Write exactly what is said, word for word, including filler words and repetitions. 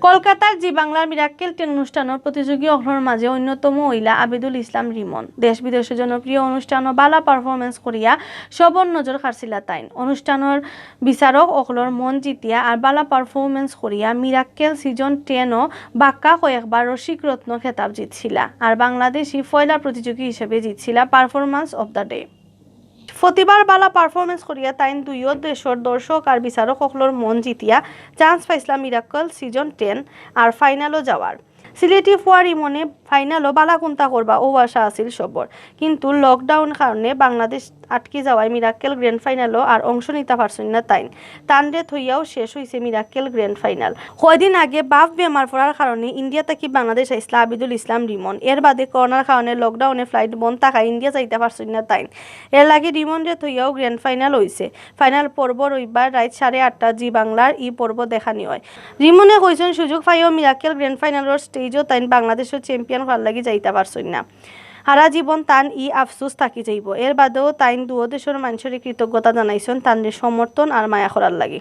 কলকাতার জি বাংলার মিরাক্কেল টেন অনুষ্ঠানর প্রতিযোগী অকলর মাঝে অন্যতম অইলা আবিদুল ইসলাম রিমন। দেশ বিদেশর জনপ্রিয় অনুষ্ঠানো বালা পারফরমেন্স করিয়া সবর নজর কাড়ছিলা তাইন। অনুষ্ঠানর বিচারক অকলর মন জিতিয়া আর বালা পারফরমেন্স করিয়া মিরাক্কেল সিজন টেনও বাক্কা কয়েকবার রসিক রত্ন খেতাব জিতছিলা। আর বাংলাদেশি পয়লা প্রতিযোগী হিসেবে জিতছিলা পারফরমেন্স অফ দ্য ডে। প্রতিবার বালা পারফরমেন্স করিয়া তাইন দুইও দেশর দর্শক আর বিচারক অকলর মন জিতিয়া চান্স পাইছিলা মিরাক্কেল সিজন টেন আর ফাইনালও যাওয়ার। সিলেটি ফুয়া রিমনে ফাইনালও বালা কুন্তা করবা অউ আশা আছিল সবর, কিন্তু লকডাউন কারণে বাংলাদেশ আটকি যাওয়ায় মিরাক্কেল গ্র্যান্ড ফাইনালও আর অংশ নিতা পারছইন না তাইন। তানরে থইয়াও শেষ অইছে মিরাক্কেল গ্র্যান্ড ফাইনাল। কয়দিন আগে বাফ বেমার পড়ার কারণে ইন্ডিয়া থাকি বাংলাদেশ আইছলা আবিদুল ইসলাম রিমন। এর বাদে করোনার কারণে লকডাউনে ফ্লাইট বন্ধ থাকায় ইন্ডিয়া যাইতা পারছইন না তাইন। এর লাগি রিমনরে থইয়াও গ্র্যান্ড ফাইনাল অইছে। ফাইনাল পর্ব রবিবার রাইত সাড়ে আটটা জি বাংলার ই পর্ব দেখানি অয়। রিমনে কইছইন সুযোগ পাইয়াও মিরাক্কেল গ্র্যান্ড ফাইনালর স্টেজও তাইন বাংলাদেশর চ্যাম্পিয়ন অওয়ার লাগি যাইতা পারছইন না। হারা জীবন তান ই আফসোস থাকি যাইবো। এর বাদেও তাইন দুও দেশর মানষরে কৃতজ্ঞতা জানাইছইন তানরে সমর্থন আর মায়া করার লাগি।